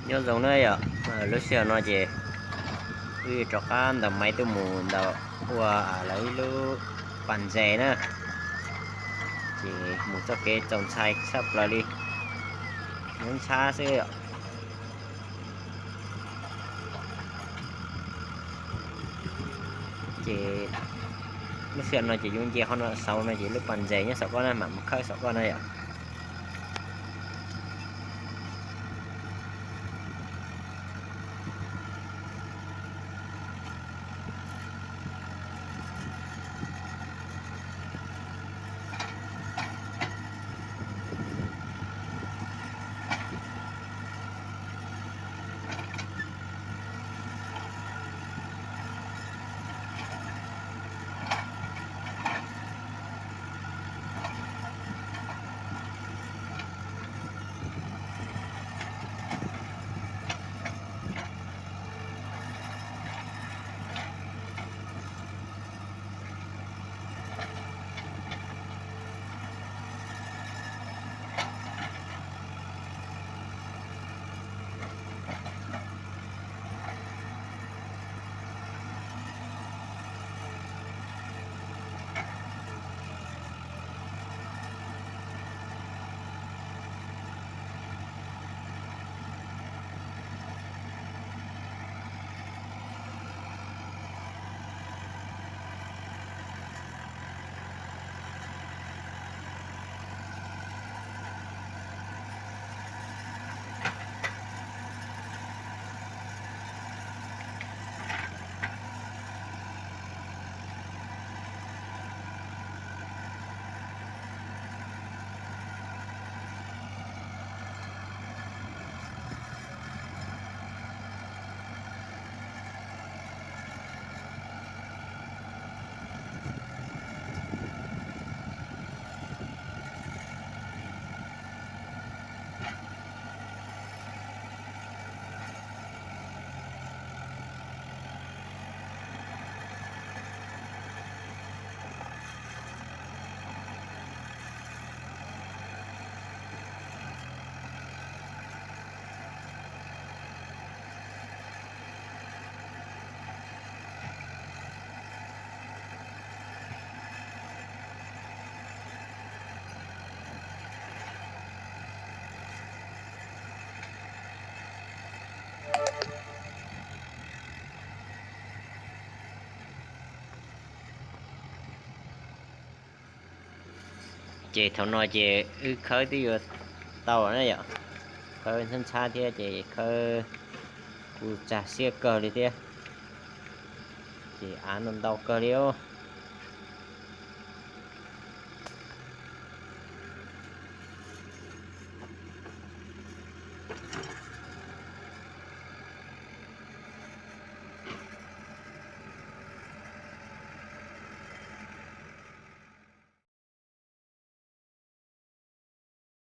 Nyob zoo na yom, lub sij hawm no ces wb rov qab ntaus maiv tuaj mus ntaus ua lawv ib lub pas ntses na, ces mus txoj kev txaus ntshai tshaj plaws li, ntxhab xwb yom. Ces lub sij hawm no ces yuav nce qhov no saud no ces lub pas ntses nyob saum koj na, mam mus khawb saum koj na yom. Ces thaum no ces wb khawb twb yuav tau na yom, khawb ntxhab ntxhab thiab ces khawb kuj tsag siab kawg li thiab, ces av no ntau kawg li.